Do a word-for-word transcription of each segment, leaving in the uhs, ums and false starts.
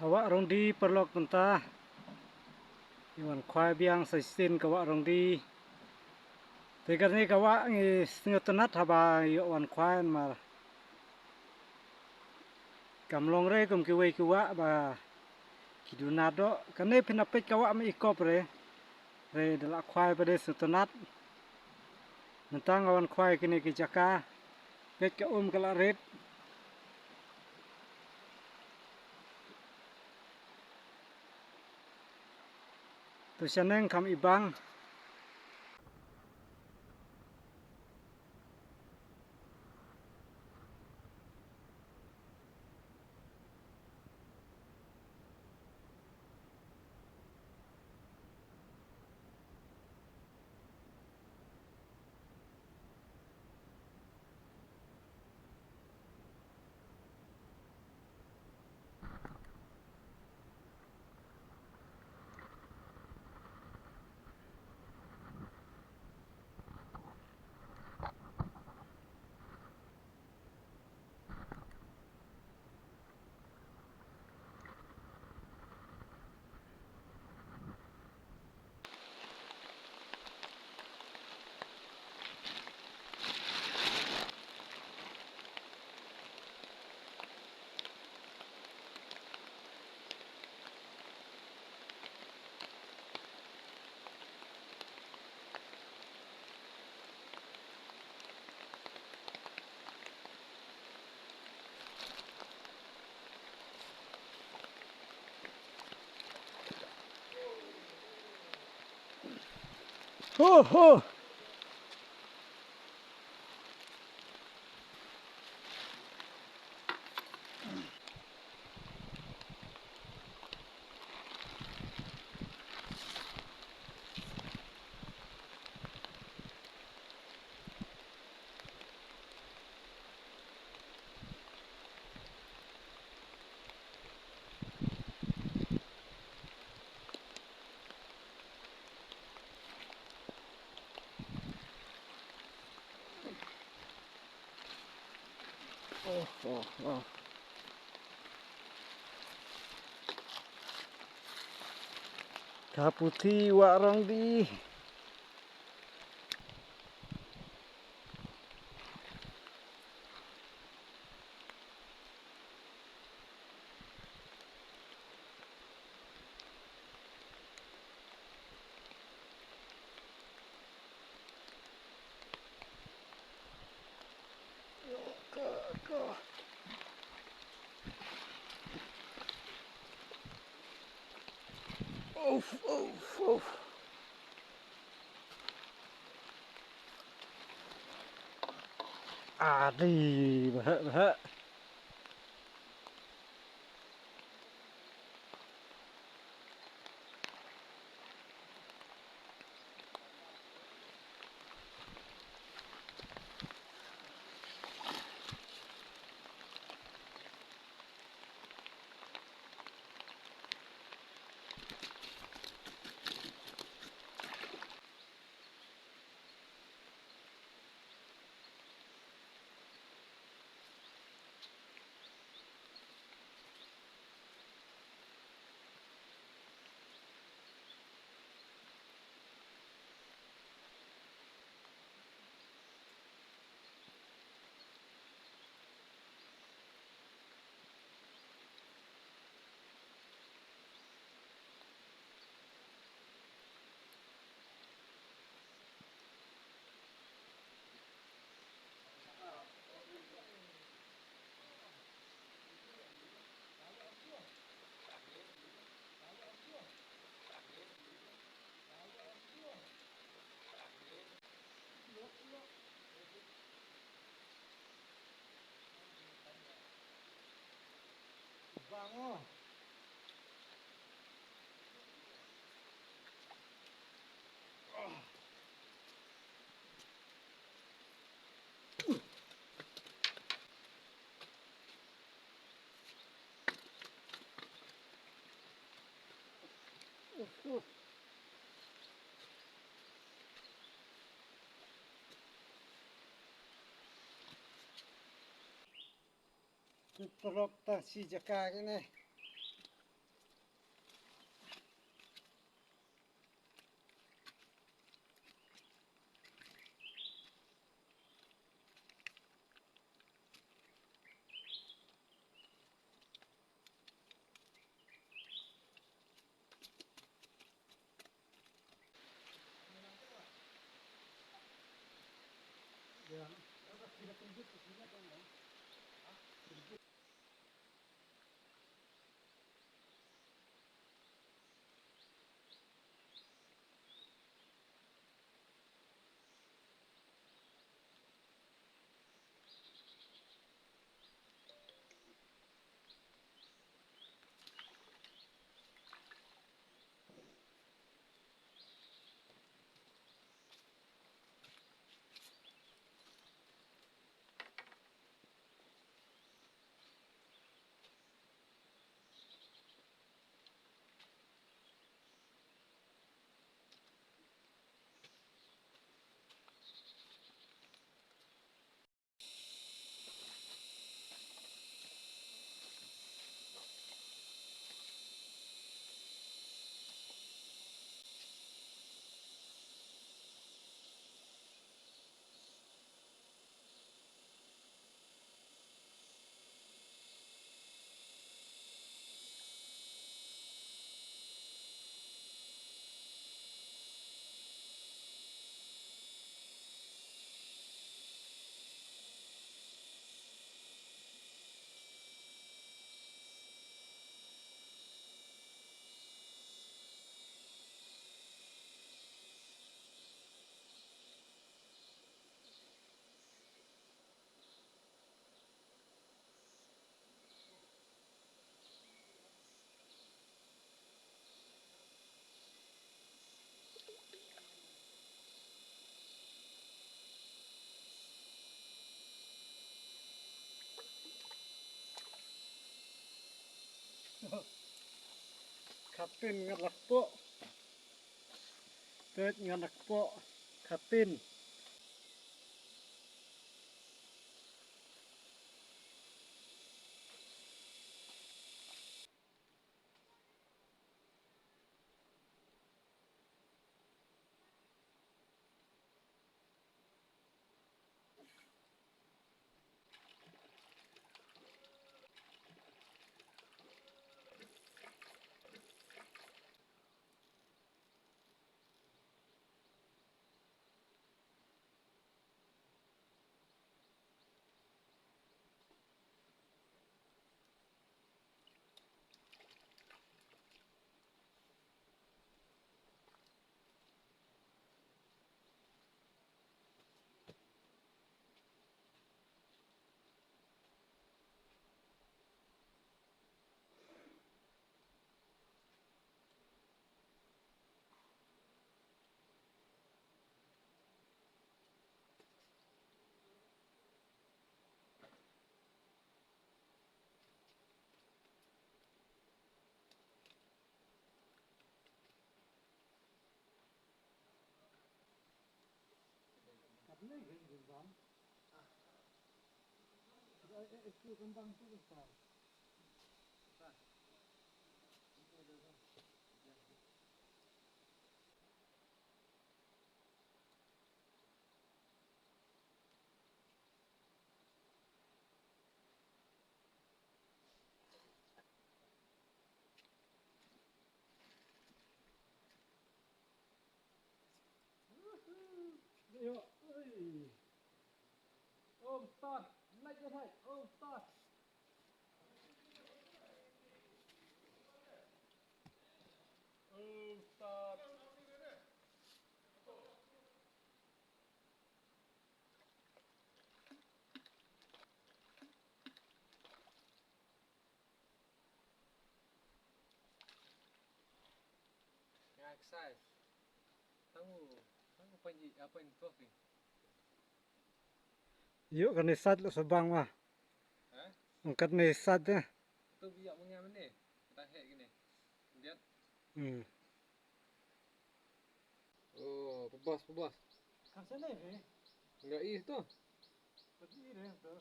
Ha Wah Rongdi paralok mynta. Ngi wan khwai biang sa shisien ka Wah Rongdi. Te kane ka wah ngi sngewtynnat haba ngi ïoh wan khwai namar kam long re kum kiwei ki wah ba ki duna doh. Kane phin ïa peit ka wah ma i kop re. Re da la khwai pat de sngewtynnat. Mynta nga wan khwai kine ki jaka. Peit ka um ka la rit. To shaneng kham i bang. Ho, ho. Oh, oh, oh. Ka puthi Wah Rongdi. Uf, uf, uf. Adi, bah, bah. Ki trok ta shi jaka kine. Khatin nga la kpoh. Peit nga la kpoh. Khatin. Yo, oi. Om Tat, like the light. Om Tat. Om Tat. Sai. Tangu, tangu panji apa yang tuh pi? Yuk kane sat lu sebang mah. Hah? Angkat ne sat ya. Tu biak mengiam ni. Tahe gini. Lihat. Hmm. Oh, pebas, pebas. Kan sana ni. Enggak ih tu. Pergi deh tu.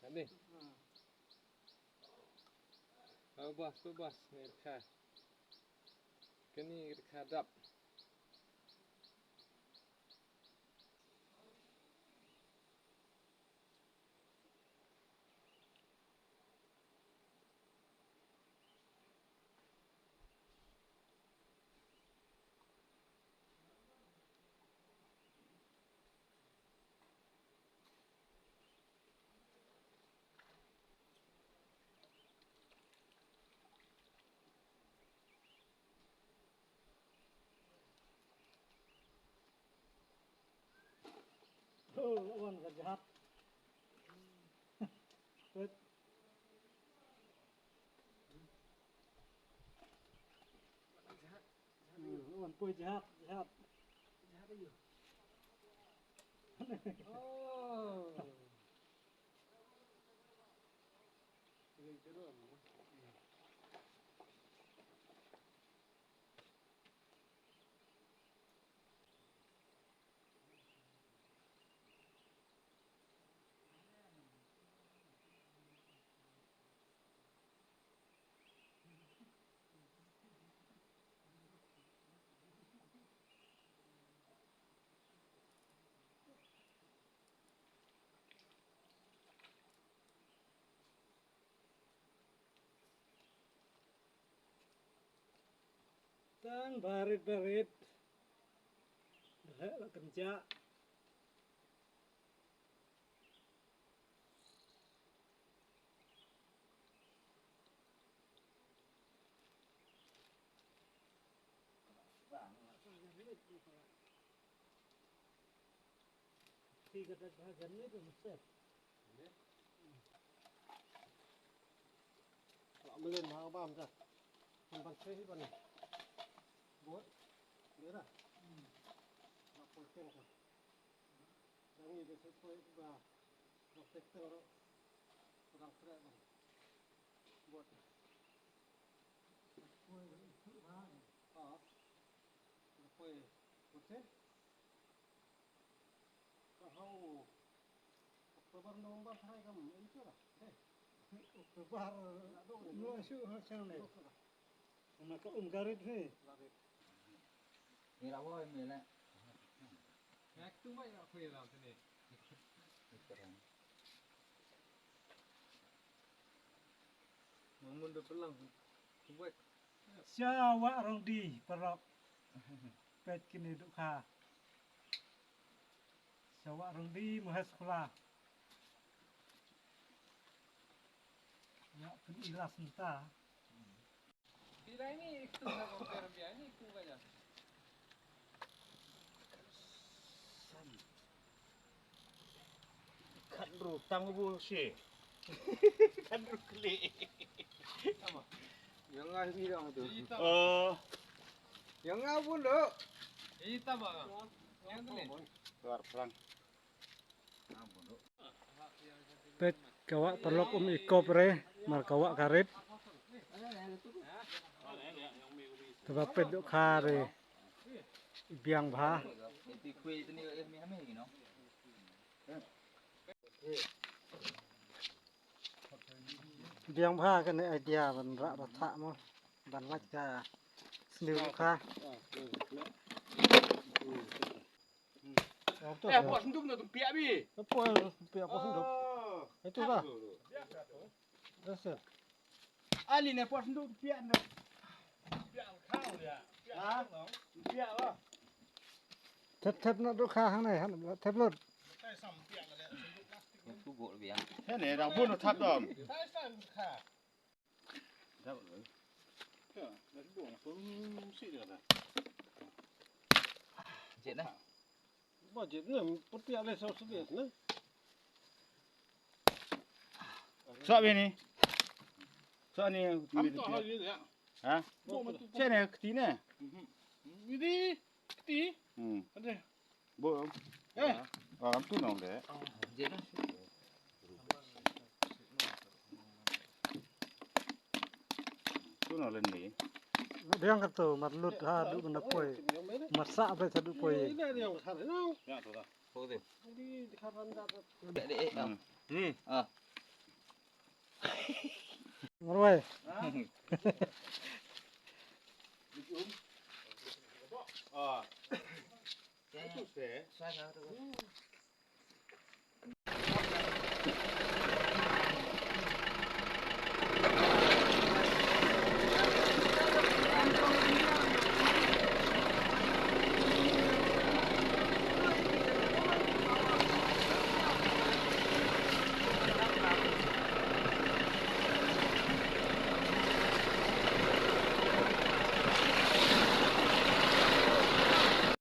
Kan ni. Hmm. Pebas, pebas ni kha. Kani kha dap. Oh, wan ka jhat. Pet. Hmm, wan poi jhat, jhat. Oh. Tang barit barit. Leh la kynjah. Ti ka dak ha jan ni tu mesti. Lah melen ha bam ka. Ban ban sei ban. Bot. Dera. Nak polten ka. Dang ni dei sei poi ba. Nak tek teng ro. Dang kre ban. Bot. Poi ba. Ah. Poi. Polten. Ka hau October, November, February kam, eh, itu lah. Eh. October, no, shu ha chang ne. Una ka um garit he. Ni la woi me la. Yak tu mai yak kui la tu ni. Mamun da pelang. Kuwek. Sha Wah Rong Di, paralok. Peit kine duh kha. Sha Wah Rong Di, Mawhas Khula. Ïa, pyn-i la synta. Phi lai ni, iktu na compare bia ni, iktu ba ïa. Khandru tang bu shi. Khandru kli. Yang ngai ni dong tu. Oh. Yang ngai pun dok. Ita ba. Yang tu ni. Luar perang. Peit ka wah paralok um ikop re, mar ka wah ka rit. Te ba peit duh kha re. Biang bha. Biang bha kane idea ban rah ba thah mo. Ban lait ka sniew duh kha. Eh, pot senduk na tu piak bi. Pot piak, pot senduk. Oh. Itu lah. Dasar. Ali ne pot senduk piak na. Ha? Piak lah. Thep thep na duh kha hangne, han thep lut. Tu gok biang. Hangne da bun thap dom. Jet na. Ba jet na, put piak le so so bias na. Sok bini. Sok ni. Am to ha ye ya. Ha? Che ne kti ne. Ini kti. Hmm. Ada. Bo. Eh. Ah, tu nong de. Tu nong len ni. Dia kata marlut ha du benda poi. Masak apa satu poi. Ini dia yang sana. Ya tu dah. Okey. Ini di kanan dah. Dek, dek, eh, ah. Hmm. Ah. Marwai. Ah. Itu sih.